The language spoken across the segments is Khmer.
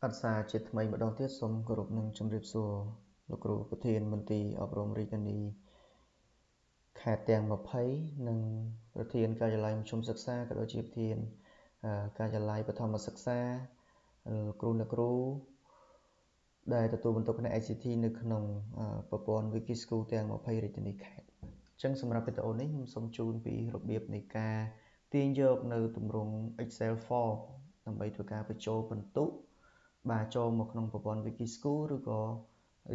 អត្រាជាថ្មីម្ដងទៀតសូមគោរពនិងជម្រាបសួរលោកគ្រូប្រធានមន្ទីរអប់រំរាជធានីខេត្តទាំង20និងប្រធានការិយាល័យមធ្យមសិក្សាក៏ដូចជាប្រធានការិយាល័យបឋមសិក្សាលោកគ្រូអ្នកគ្រូដែលទទួលបន្ទុកផ្នែក ICT នៅក្នុងប្រព័ន្ធ Wikischool ទាំង20រាជធានីខេត្តអញ្ចឹងសម្រាប់វីដេអូនេះខ្ញុំសូមជូនពីរបៀបនៃការទាញយកនៅទម្រង់ Excel form ដើម្បីធ្វើការបញ្ចូលពិន្ទុបាទចូលមកក្នុងប្រព័ន្ធ Wikischool ឬក៏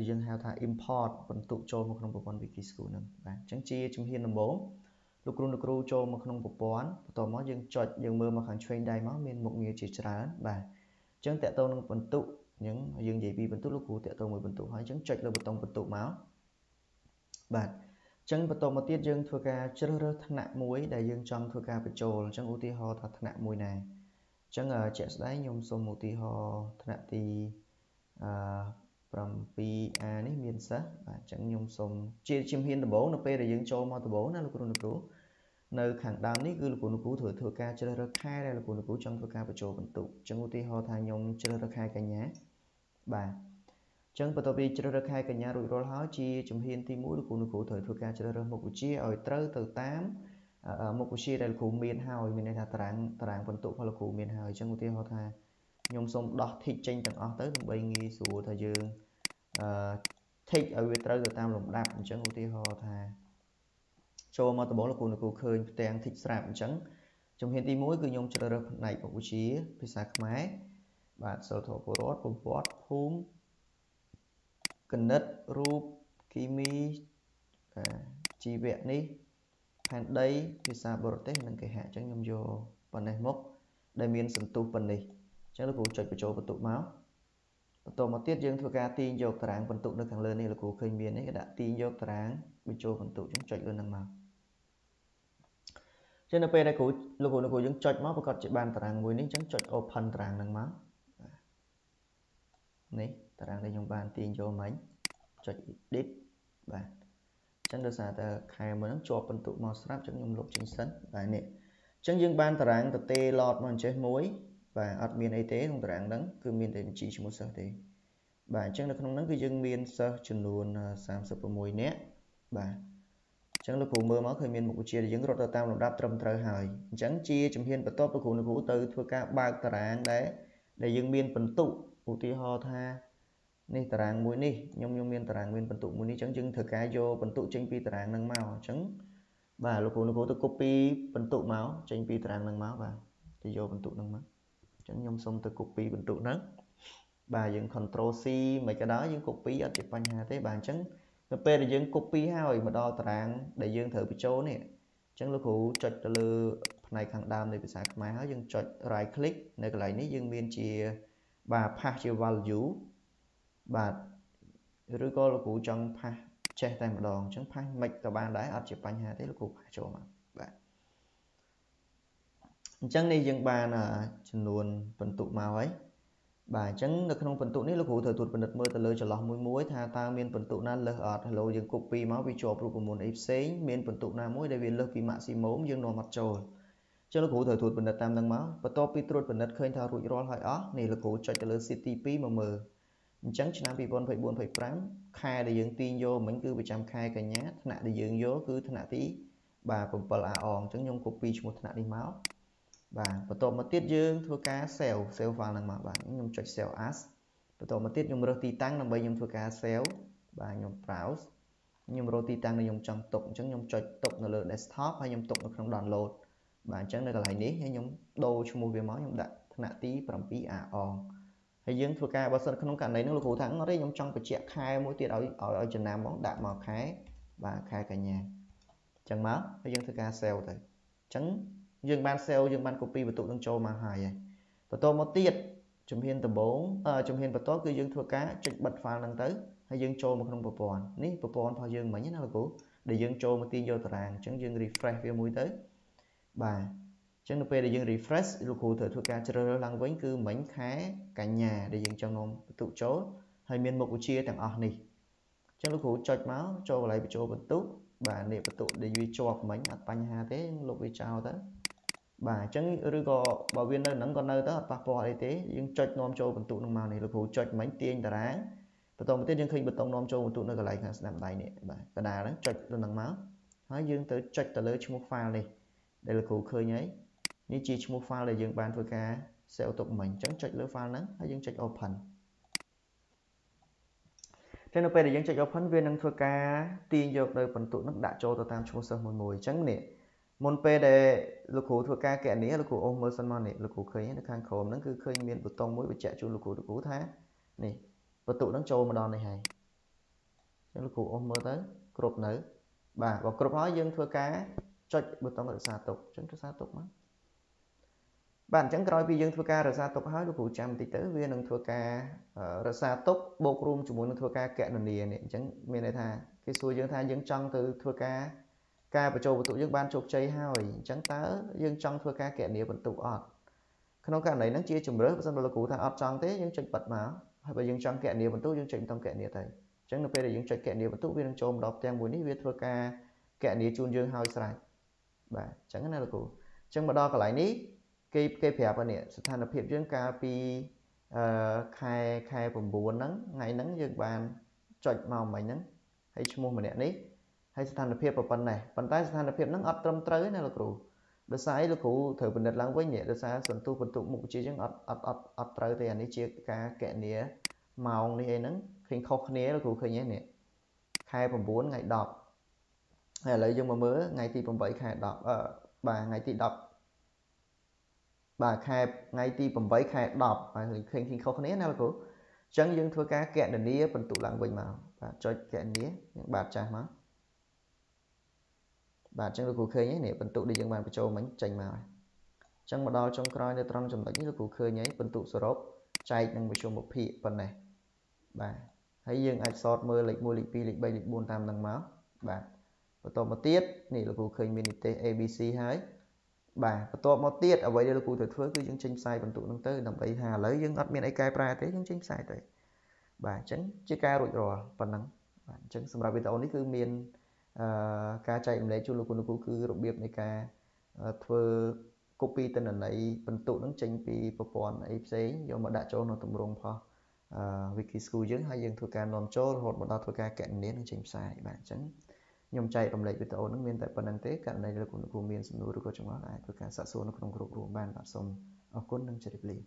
យើងហៅថា import ពិន្ទុចូលមកក្នុងប្រព័ន្ធ Wikischool ហ្នឹងបាទអញ្ចឹងជាជំហានដំបូងលោកគ្រូអ្នកគ្រូចូលមកក្នុងប្រព័ន្ធបន្ទាប់មកយើងចុចយើងមើលមកខាងឆ្វេងដៃមកមានមុខងារជាច្រើនបាទអញ្ចឹងតកតងនឹងពិន្ទុអញ្ចឹងយើងនិយាយពីពិន្ទុលោកគ្រូតកតងមួយពិន្ទុហើយអញ្ចឹងចុចលើប៊ូតុងពិន្ទុមកបាទអញ្ចឹងបន្តមកទៀតយើងធ្វើការជ្រើសរើសថ្នាក់មួយដែលយើងចង់ធ្វើការបញ្ចូលអញ្ចឹងឧទាហរណ៍ថាថ្នាក់មួយណាអញ្ចឹងជាក់ស្ដែងខ្ញុំសូមឧទាហរណ៍ថ្នាក់ទីអឺ 7A នេះមានសិស្សបាទអញ្ចឹងខ្ញុំសូមជាជំហានដំបូងនៅពេលដែលយើងចូលមកដំបូងណាលោកគ្រូអ្នកគ្រូនៅខាងដើមនេះគឺលោកគ្រូអ្នកគ្រូត្រូវធ្វើការជ្រើសរើសខែដែលលោកគ្រូអ្នកគ្រូចង់ធ្វើការបញ្ចូលពិន្ទុអញ្ចឹងឧទាហរណ៍ថាខ្ញុំជ្រើសរើសខែកញ្ញាបាទអញ្ចឹងបន្ទាប់ពីជ្រើសរើសខែកញ្ញារួចរាល់ហើយជាជំហានទី1លោកគ្រូអ្នកគ្រូត្រូវធ្វើការជ្រើសរើសមុខវិជ្ជាឲ្យត្រូវទៅតាមមុខវិជ្ជាដែលលោកគ្រូមានហើយមានន័យថាតារាងពិន្ទុរបស់លោកគ្រូមានហើយអញ្ចឹងឧទាហរណ៍ថាខ្ញុំសូមដោះ tick ចេញទាំងអស់ទៅដើម្បីងាយស្រួលថាយើង tick ឲ្យវាត្រូវទៅតាមលំដាប់អញ្ចឹងឧទាហរណ៍ថាចូលមកដំបូងលោកគ្រូអ្នកគ្រូឃើញផ្ទាំង tick ស្រាប់អញ្ចឹងជំហានទី1គឺខ្ញុំជ្រើសរើសផ្នែកមុខវិជ្ជាភាសាខ្មែរបាទសិលធម៌ពលរដ្ឋប្រវត្តិភូមិគណិតរូបគីមីជីវៈនេះផែនដីភាសាបរទេសនិងគេហៈអញ្ចឹងខ្ញុំយកប៉ុណ្ណេះមកដែលមានសន្ទុះប៉ុណ្ណេះអញ្ចឹងលោកគ្រូចុចបញ្ចូលពិន្ទុមកបន្តមកទៀតយើងធ្វើការទាញយកតារាងពិន្ទុនៅខាងលើនេះលោកគ្រូឃើញមាននេះគេដាក់ទាញយកតារាងបញ្ចូលពិន្ទុអញ្ចឹងចុចលើនឹងមកអញ្ចឹងនៅពេលដែលគ្រូលោកគ្រូលោកគ្រូយើងចុចមកប្រកាសជាបានតារាងមួយនេះអញ្ចឹងចុច open តារាងហ្នឹងមកនេះតារាងដែលខ្ញុំបានទាញយកមិញចុច edit បាទអញ្ចឹងដោយសារតែខែមួយហ្នឹងជាប់ពិន្ទុមកស្រាប់អញ្ចឹងខ្ញុំលុបចេញសិនបាទនេះអញ្ចឹងយើងបានតារាងទទេ lot មកអញ្ចេះមួយបាទអត់មានអីទេក្នុងតារាងហ្នឹងគឺមានតែបញ្ជីឈ្មោះសិស្សទេបាទអញ្ចឹងនៅក្នុងហ្នឹងគឺយើងមានសិស្សចំនួន36នាក់បាទអញ្ចឹងលោកគ្រូមើលមកឃើញមានមុខវិជ្ជាដែលយើងរត់ទៅតាមលំដាប់ត្រឹមត្រូវហើយអញ្ចឹងជាជំហានបន្ទាប់លោកគ្រូទៅធ្វើការបើកតារាងដែលយើងមានពិន្ទុឧទាហរណ៍ថានេះតារាងមួយនេះខ្ញុំមានតារាងមានពិន្ទុមួយនេះអញ្ចឹងយើងត្រូវការយកពិន្ទុចេញពីតារាងហ្នឹងមកអញ្ចឹងបាទលោកគ្រូទៅ copy ពិន្ទុមកចេញពីតារាងហ្នឹងមកបាទទៅយកពិន្ទុហ្នឹងមកអញ្ចឹងខ្ញុំសូមទៅ copy ពិន្ទុហ្នឹងបាទយើង control C មិនក៏ដោយយើង copy អត់ជាបញ្ហាទេបាទអញ្ចឹងនៅពេលដែលយើង copy ហើយមកដល់តារាងដែលយើងត្រូវបញ្ចូលនេះអញ្ចឹងលោកគ្រូចុចទៅលើផ្នែកខាងដើមនៃភាសាខ្មែរហើយយើងចុច right click នៅកន្លែងនេះយើងមានជាបាទ paste ជា value បាទឬក៏លោកគ្រូចង់ paste ចេះតែម្ដងអញ្ចឹង paste មិនក៏បានដែរអត់ជាបញ្ហាទេលោកគ្រូ paste ចូលមកបាទអញ្ចឹងនេះយើងបានចំនួនពិន្ទុមកហើយបាទអញ្ចឹងនៅក្នុងពិន្ទុនេះលោកគ្រូត្រូវត្រួតពិនិត្យមើលទៅលើចន្លោះមួយមួយថាតើមានពិន្ទុណាលើសអត់ Hello យើង copy មកវាជាប់រូបមន្តអីផ្សេងមានពិន្ទុណាមួយដែលវាលើសពី maximum យើងនាំអត់ចូលអញ្ចឹងលោកគ្រូត្រូវត្រួតពិនិត្យតាមនឹងមកបន្ទាប់ពីត្រួតពិនិត្យឃើញថារួចរាល់ហើយអស់នេះលោកគ្រូចុចទៅលើ sheet ទី2មកមើលអញ្ចឹងឆ្នាំ2024 25ខែដែលយើងទាញយកមិញគឺប្រចាំខែកញ្ញាថ្នាក់ដែលយើងយកគឺថ្នាក់ទីបាទ 7A អងអញ្ចឹងខ្ញុំ copy ឈ្មោះថ្នាក់នេះមកបាទបន្ទាប់មកទៀតយើងធ្វើការ save file ហ្នឹងមកបាទខ្ញុំចុច save as បន្ទាប់មកទៀតខ្ញុំរើសទីតាំងដើម្បីខ្ញុំធ្វើការ save បាទខ្ញុំ browse ខ្ញុំរកទីតាំងដែលខ្ញុំចង់ទុកអញ្ចឹងខ្ញុំចុចទុកនៅលើ desktop ហើយខ្ញុំទុកនៅក្នុង download បាទអញ្ចឹងនៅកន្លែងនេះខ្ញុំដូរឈ្មោះវាមកខ្ញុំដាក់ថ្នាក់ទី 7A អងហើយយើងធ្វើការបើសិនក្នុងករណីហ្នឹងលោកគ្រូថាអត់ទេខ្ញុំចង់បញ្ជាក់ខែមួយទៀតឲ្យចំណាំហ្មងដាក់មកខែបាទខែកញ្ញាអញ្ចឹងមកហើយយើងធ្វើការ save ទៅអញ្ចឹងយើងបាន save យើងបាន copy បន្ទុកនឹងចូលមកហើយបន្តមកទៀតជំហានដំបូងជំហានបន្តគឺយើងធ្វើការចុចបិទ file ហ្នឹងទៅហើយយើងចូលមកក្នុងប្រព័ន្ធនេះប្រព័ន្ធរបស់យើងមិញណាលោកគ្រូដែលយើងចូលមកទាញយកតារាងអញ្ចឹងយើង refresh វាមួយទៅបាទអញ្ចឹងនៅពេលដែលយើង refresh លោកគ្រូត្រូវធ្វើការជ្រើសរើសឡើងវិញគឺមិញខែកញ្ញាដែលយើងចង់នាំបន្ទុកចូលហើយមានមុខវិជ្ជាទាំងអស់នេះអញ្ចឹងលោកគ្រូចុចមកចូលកន្លែងបញ្ចូលបន្ទុកបាទនេះបន្ទុកដែលវាជាប់មិញអត់បញ្ហាទេលុបវាចោលទៅ បាទអញ្ចឹងឬក៏បើវានៅហ្នឹងក៏នៅទៅអត់ប៉ះពាល់អីទេយើងចុចនាំចូលបន្ទុកនឹងមកនេះលោកគ្រូចុចមិញទាញតារាងបន្តមកទៀតយើងឃើញប៊ូតុងនាំចូលបន្ទុកនៅកន្លែងខាងស្ដាំដៃនេះបាទកណ្ដាលហ្នឹងចុចទៅនឹងមកហើយយើងទៅចុចទៅលើឈ្មោះ file នេះដែលលោកគ្រូឃើញហើយនេះជាឈ្មោះ file ដែលយើងបានធ្វើការ save ទុកមិញអញ្ចឹងចុចលើ file ហ្នឹងហើយយើងចុច open ចឹងនៅពេលដែលយើងចុច open វានឹងធ្វើការទាញយកនៅបន្ទុកហ្នឹងដាក់ចូលទៅតាមឈ្មោះសិស្សមួយមួយអញ្ចឹងនេះមុនពេលដែលលោកគ្រូធ្វើការកណនីលោកគ្រូអូសមើលសិនមកនេះលោកគ្រូឃើញនៅខាងក្រោមហ្នឹងគឺឃើញមានប៊ូតុងមួយបញ្ជាក់ជូនលោកគ្រូថានេះបន្ទុកហ្នឹងចូលមកដល់នេះហើយអញ្ចឹងលោកគ្រូអូសមើលទៅគ្រប់នៅបាទបើគ្រប់ហើយយើងធ្វើការចុចប៊ូតុងរក្សាទុកអញ្ចឹងរក្សាទុកមកបាទអញ្ចឹងក្រោយពីយើងធ្វើការរក្សាទុកហើយលោកគ្រូចាំបន្តិចទៅវានឹងធ្វើការរក្សាទុកបូករួមជាមួយនឹងធ្វើការកណនានេះអញ្ចឹងមានន័យថាគេសួរយើងថាយើងចង់ទៅធ្វើការការបញ្ចូលបន្ទុកយើងបានជោគជ័យហើយអញ្ចឹងតើយើងចង់ធ្វើការកណនាបន្ទុកអត់ក្នុងករណីហ្នឹងជាជំរើសបើសិនបើលោកគ្រូថាអត់ចង់ទេយើងចុចបិទមកហើយបើយើងចង់កណនាបន្ទុកយើងចុចប៊ូតុងកណនាទៅអញ្ចឹងនៅពេលដែលយើងចុចកណនាបន្ទុកវានឹងចូលមកដល់ផ្ទាំងមួយនេះវាធ្វើការកណនាជូនយើងហើយស្រេចបាទអញ្ចឹងណាលោកគ្រូអញ្ចឹងមកដល់កន្លែងនេះគេប្រាប់នេះស្ថានភាពយើងកាលពីខែ9ហ្នឹងថ្ងៃហ្នឹងយើងបានចុចមកមិញហ្នឹងហើយឈ្មោះម្នាក់នេះហើយស្ថានភាពប៉ុណ្ណេះប៉ុន្តែស្ថានភាពហ្នឹងអត់ត្រឹមត្រូវទេណាលោកគ្រូដោយសារអីលោកគ្រូត្រូវពិនិត្យឡើងវិញនេះដោយសារសន្ទុះបន្ទុកមុខវិជ្ជាយើងអត់ត្រូវទេអានេះជាការកណនាម៉ោងនេះអីហ្នឹងឃើញខុសគ្នាលោកគ្រូឃើញទេនេះខែ9ថ្ងៃ10ហើយឥឡូវយើងមកមើលថ្ងៃទី8ខែ10បាទថ្ងៃទី10បាទខែថ្ងៃទី8ខែ10បាទឃើញខុសគ្នាណាលោកគ្រូអញ្ចឹងយើងធ្វើការកណនាបន្ទុកឡើងវិញមកបាទចុចកណនាយើងបាទចាស់មកបាទអញ្ចឹងលោកគ្រូឃើញនេះបន្ទុកដែលយើងបានបញ្ចូលមិញចេញមកហើយអញ្ចឹងមកដល់ចុងក្រោយនៅត្រង់ចំណុចនេះលោកគ្រូឃើញហើយបន្ទុកសរុបចែកនឹងមធ្យមភាគប៉ុណ្ណេះបាទហើយយើងអាចសតមើលលេខ1លេខ2លេខ3លេខ4តាមនឹងមកបាទបន្តមកទៀតនេះលោកគ្រូឃើញមាននិទេស ABC ហើយបាទបន្ទាប់មកទៀតអ្វីដែលលោកគ្រូត្រូវធ្វើគឺយើងចេញផ្សាយបន្ទុកហ្នឹងទៅដើម្បីថាឥឡូវយើងអត់មានអីកែប្រែទេយើងចេញផ្សាយទៅបាទអញ្ចឹងជាការរួចរាល់ប៉ុណ្ណឹងបាទអញ្ចឹងសម្រាប់វីដេអូនេះគឺមានការចែករំលែកជូនលោកគ្រូគឺរបៀបនៃការធ្វើ copy ទិន្នន័យបន្ទុកហ្នឹងចេញពីប្រព័ន្ធអីផ្សេងយកមកដាក់ចូលក្នុងទម្រង់ផុស Wiki School យើងហើយយើងធ្វើការនាំចូលរហូតមកដល់ធ្វើការកណនានិងចេញផ្សាយបាទអញ្ចឹងខ្ញុំចែករំលែកវីដេអូហ្នឹងមានតែប៉ុណ្្នឹងទេករណីលោកគ្រូមានសំណួរឬក៏ចម្ងល់អាចធ្វើការសាកសួរនៅក្នុងក្រុមរួមបានបាទសូមអរគុណនិងជម្រាបលា